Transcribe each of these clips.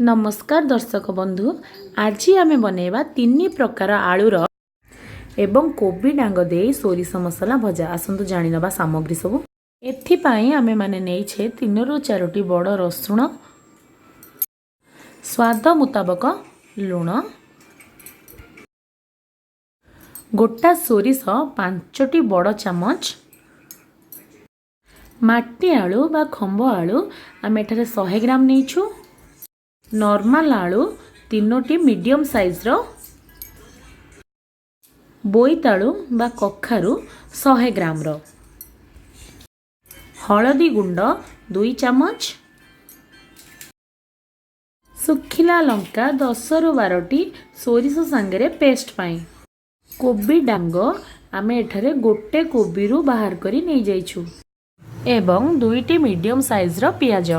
ନମସ୍କାର ଦର୍ଶକ ବନ୍ଧୁ, ଆଜି ଆମେ ବନେଇବା ତିନି ପ୍ରକାର ଆଳୁର ଏବଂ କୋବି ଡାଙ୍ଗ ଦେଇ ସୋରିଷ ମସଲା ଭଜା। ଆସନ୍ତୁ ଜାଣିନେବା ସାମଗ୍ରୀ ସବୁ। ଏଥିପାଇଁ ଆମେମାନେ ନେଇଛେ ତିନିରୁ ଚାରୋଟି ବଡ଼ ରସୁଣ, ସ୍ୱାଦ ମୁତାବକ ଲୁଣ, ଗୋଟା ସୋରିଷ 5ଟି ବଡ଼ ଚାମଚ, ମାଟି ଆଳୁ ବା ଖମ୍ବ ଆଳୁ ଆମେ ଏଠାରେ 100 ଗ୍ରାମ ନେଇଛୁ, ନର୍ମାଲ ଆଳୁ ତିନୋଟି ମିଡ଼ିୟମ୍ ସାଇଜ୍ର, ବୋଇତାଳୁ ବା କଖାରୁ 100 ଗ୍ରାମର, ହଳଦୀ ଗୁଣ୍ଡ 2 ଚାମଚ, ଶୁଖିଲା ଲଙ୍କା 10ରୁ 12ଟି ସୋରିଷ ସାଙ୍ଗରେ ପେଷ୍ଟ ପାଇଁ, କୋବି ଡାଙ୍ଗ ଆମେ ଏଠାରେ ଗୋଟେ କୋବିରୁ ବାହାର କରି ନେଇଯାଇଛୁ ଏବଂ ଦୁଇଟି ମିଡ଼ିୟମ୍ ସାଇଜ୍ର ପିଆଜ।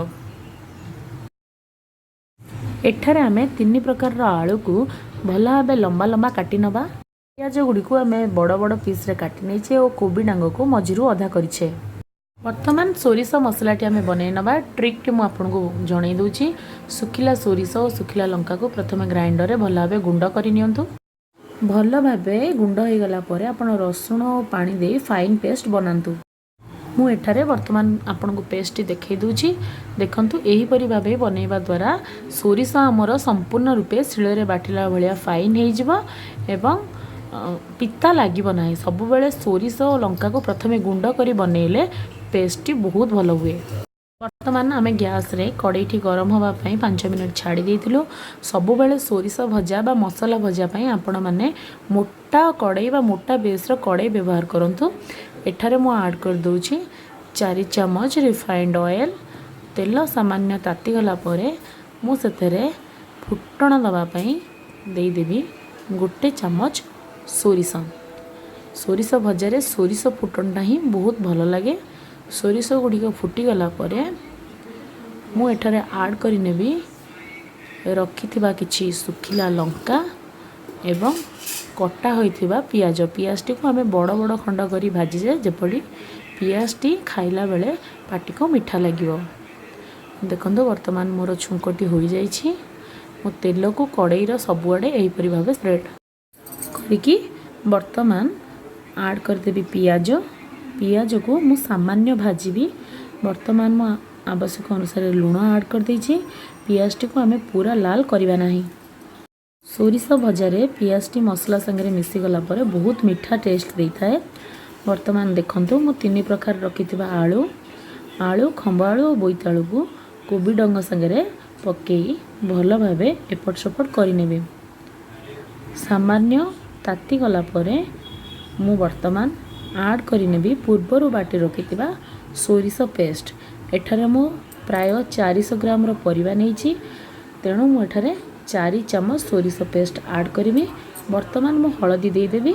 ଏଠାରେ ଆମେ ତିନି ପ୍ରକାରର ଆଳୁକୁ ଭଲ ଭାବେ ଲମ୍ବା ଲମ୍ବା କାଟି ନେବା। ପିଆଜ ଗୁଡ଼ିକୁ ଆମେ ବଡ଼ ବଡ଼ ପିସ୍ରେ କାଟି ନେଇଛେ ଓ କୋବି ଡାଙ୍ଗକୁ ମଝିରୁ ଅଧା କରିଛେ। ବର୍ତ୍ତମାନ ସୋରିଷ ମସଲାଟି ଆମେ ବନେଇ ନେବା। ଟ୍ରିକ୍ଟି ମୁଁ ଆପଣଙ୍କୁ ଜଣେଇ ଦେଉଛି। ଶୁଖିଲା ସୋରିଷ ଓ ଶୁଖିଲା ଲଙ୍କାକୁ ପ୍ରଥମେ ଗ୍ରାଇଣ୍ଡରରେ ଭଲ ଭାବେ ଗୁଣ୍ଡ କରି ନିଅନ୍ତୁ। ଭଲ ଭାବେ ଗୁଣ୍ଡ ହୋଇଗଲା ପରେ ଆପଣ ରସୁଣ ଓ ପାଣି ଦେଇ ଫାଇନ୍ ପେଷ୍ଟ ବନାନ୍ତୁ। ମୁଁ ଏଠାରେ ବର୍ତ୍ତମାନ ଆପଣଙ୍କୁ ପେଷ୍ଟଟି ଦେଖାଇ ଦେଉଛି। ଦେଖନ୍ତୁ, ଏହିପରି ଭାବେ ବନେଇବା ଦ୍ୱାରା ସୋରିଷ ଆମର ସମ୍ପୂର୍ଣ୍ଣ ରୂପେ ଶିଳରେ ବାଟିଲା ଭଳିଆ ଫାଇନ୍ ହେଇଯିବ ଏବଂ ପିତା ଲାଗିବ ନାହିଁ। ସବୁବେଳେ ସୋରିଷ ଓ ଲଙ୍କାକୁ ପ୍ରଥମେ ଗୁଣ୍ଡ କରି ବନେଇଲେ ପେଷ୍ଟଟି ବହୁତ ଭଲ ହୁଏ। ବର୍ତ୍ତମାନ ଆମେ ଗ୍ୟାସ୍ରେ କଡ଼େଇଟି ଗରମ ହେବା ପାଇଁ 5 ମିନିଟ୍ ଛାଡ଼ି ଦେଇଥିଲୁ। ସବୁବେଳେ ସୋରିଷ ଭଜା ବା ମସଲା ଭଜା ପାଇଁ ଆପଣମାନେ ମୋଟା କଡ଼େଇ ବା ମୋଟା ବେସ୍ର କଡ଼େଇ ବ୍ୟବହାର କରନ୍ତୁ। ଏଠାରେ ମୁଁ ଆଡ଼୍ କରିଦେଉଛି 4 ଚାମଚ ରିଫାଇଣ୍ଡ ଅଏଲ୍। ତେଲ ସାମାନ୍ୟ ତାତିଗଲା ପରେ ମୁଁ ସେଥିରେ ଫୁଟଣ ଦେବା ପାଇଁ ଦେଇଦେବି ଗୋଟେ ଚାମଚ ସୋରିଷ। ସୋରିଷ ଭଜାରେ ସୋରିଷ ଫୁଟଣଟା ହିଁ ବହୁତ ଭଲ ଲାଗେ। ସୋରିଷ ଗୁଡ଼ିକ ଫୁଟିଗଲା ପରେ ମୁଁ ଏଠାରେ ଆଡ଼୍ କରିନେବି ରଖିଥିବା କିଛି ଶୁଖିଲା ଲଙ୍କା ଏବଂ କଟା ହୋଇଥିବା ପିଆଜ। ପିଆଜଟିକୁ ଆମେ ବଡ଼ ବଡ଼ ଖଣ୍ଡ କରି ଭାଜିଛେ, ଯେପରି ପିଆଜଟି ଖାଇଲା ବେଳେ ପାଟିକୁ ମିଠା ଲାଗିବ। ଦେଖନ୍ତୁ, ବର୍ତ୍ତମାନ ମୋର ଛୁଙ୍କଟି ହୋଇଯାଇଛି। ମୁଁ ତେଲକୁ କଡ଼େଇର ସବୁଆଡ଼େ ଏହିପରି ଭାବେ ସ୍ପ୍ରେଡ଼ କରିକି ବର୍ତ୍ତମାନ ଆଡ଼୍ କରିଦେବି ପିଆଜ। ପିଆଜକୁ ମୁଁ ସାମାନ୍ୟ ଭାଜିବି। ବର୍ତ୍ତମାନ ମୁଁ ଆବଶ୍ୟକ ଅନୁସାରେ ଲୁଣ ଆଡ଼୍ କରିଦେଇଛି। ପିଆଜଟିକୁ ଆମେ ପୁରା ଲାଲ କରିବା ନାହିଁ। ସୋରିଷ ଭଜାରେ ପିଆଜଟି ମସଲା ସାଙ୍ଗରେ ମିଶିଗଲା ପରେ ବହୁତ ମିଠା ଟେଷ୍ଟ ଦେଇଥାଏ। ବର୍ତ୍ତମାନ ଦେଖନ୍ତୁ, ମୁଁ ତିନି ପ୍ରକାର ରଖିଥିବା ଆଳୁ, ଖମ୍ବ ଆଳୁ ଓ ବୋଇତାଳୁକୁ କୋବି ଡଙ୍ଗ ସାଙ୍ଗରେ ପକାଇ ଭଲ ଭାବେ ଏପଟ ସେପଟ କରିନେବି। ସାମାନ୍ୟ ତାତିଗଲା ପରେ ମୁଁ ବର୍ତ୍ତମାନ ଆଡ଼୍ କରିନେବି ପୂର୍ବରୁ ବାଟି ରଖିଥିବା ସୋରିଷ ପେଷ୍ଟ। ଏଠାରେ ମୁଁ ପ୍ରାୟ 400 ଗ୍ରାମର ପରିବା ନେଇଛି, ତେଣୁ ମୁଁ ଏଠାରେ 4 ଚାମଚ ସୋରିଷ ପେଷ୍ଟ ଆଡ଼୍ କରିବି। ବର୍ତ୍ତମାନ ମୁଁ ହଳଦୀ ଦେଇଦେବି।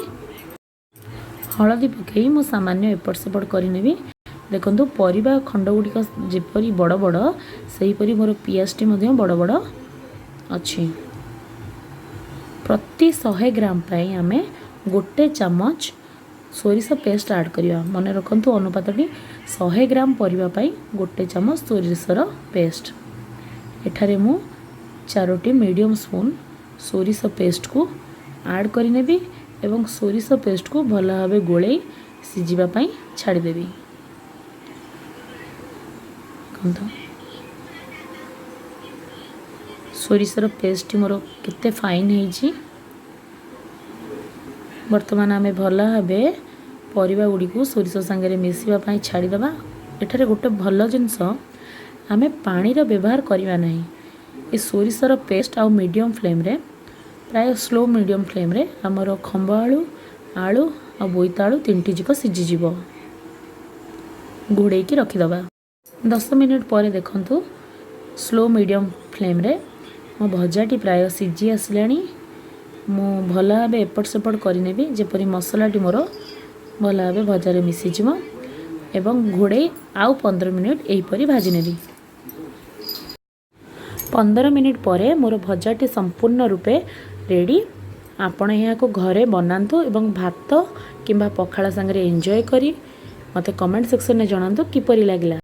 ହଳଦୀ ପକାଇ ମୁଁ ସାମାନ୍ୟ ଏପଟ ସେପଟ କରିନେବି। ଦେଖନ୍ତୁ, ପରିବା ଖଣ୍ଡ ଗୁଡ଼ିକ ଯେପରି ବଡ଼ ବଡ଼, ସେହିପରି ମୋର ପିଆଜଟି ମଧ୍ୟ ବଡ଼ ବଡ଼ ଅଛି। ପ୍ରତି 100 ଗ୍ରାମ ପାଇଁ ଆମେ ଗୋଟେ ଚାମଚ ସୋରିଷ ପେଷ୍ଟ ଆଡ଼୍ କରିବା। ମନେ ରଖନ୍ତୁ ଅନୁପାତଟି, 100 ଗ୍ରାମ ପରିବା ପାଇଁ ଗୋଟେ ଚାମଚ ସୋରିଷର ପେଷ୍ଟ। ଏଠାରେ ମୁଁ ଚାରୋଟି ମିଡ଼ିୟମ୍ ସ୍ପୁନ୍ ସୋରିଷ ପେଷ୍ଟକୁ ଆଡ଼୍ କରିନେବି ଏବଂ ସୋରିଷ ପେଷ୍ଟକୁ ଭଲ ଭାବେ ଗୋଳେଇ ସିଝିବା ପାଇଁ ଛାଡ଼ିଦେବି। ଦେଖନ୍ତୁ, ସୋରିଷର ପେଷ୍ଟଟି ମୋର କେତେ ଫାଇନ୍ ହେଇଛି। ବର୍ତ୍ତମାନ ଆମେ ଭଲ ଭାବେ ପରିବା ଗୁଡ଼ିକୁ ସୋରିଷ ସାଙ୍ଗରେ ମିଶିବା ପାଇଁ ଛାଡ଼ିଦେବା। ଏଠାରେ ଗୋଟେ ଭଲ ଜିନିଷ, ଆମେ ପାଣିର ବ୍ୟବହାର କରିବା ନାହିଁ। ଏ ସୋରିଷର ପେଷ୍ଟ ଆଉ ମିଡ଼ିୟମ୍ ଫ୍ଲେମ୍ରେ, ପ୍ରାୟ ସ୍ଲୋ ମିଡ଼ିୟମ୍ ଫ୍ଲେମ୍ରେ ଆମର ଖମ୍ବ ଆଳୁ, ଆଳୁ ଆଉ ବୋଇତାଳୁ ତିନିଟି ଯାକ ସିଝିଯିବ। ଘୋଡ଼େଇକି ରଖିଦେବା। 10 ମିନିଟ୍ ପରେ ଦେଖନ୍ତୁ, ସ୍ଲୋ ମିଡ଼ିୟମ୍ ଫ୍ଲେମ୍ରେ ମୋ ଭଜାଟି ପ୍ରାୟ ସିଝି ଆସିଲାଣି। ମୁଁ ଭଲ ଭାବେ ଏପଟ ସେପଟ କରିନେବି, ଯେପରି ମସଲାଟି ମୋର ଭଲ ଭାବେ ଭଜାରେ ମିଶିଯିବ ଏବଂ ଘୋଡ଼େଇ ଆଉ 15 ମିନିଟ୍ ଏହିପରି ଭାଜି ନେବି। 15 ମିନିଟ୍ ପରେ ମୋର ଭଜାଟି ସମ୍ପୂର୍ଣ୍ଣ ରୂପେ ରେଡ଼ି। ଆପଣ ଏହାକୁ ଘରେ ବନାନ୍ତୁ ଏବଂ ଭାତ କିମ୍ବା ପଖାଳ ସାଙ୍ଗରେ ଏନ୍ଜୟ କରି ମୋତେ କମେଣ୍ଟ ସେକ୍ସନରେ ଜଣାନ୍ତୁ କିପରି ଲାଗିଲା।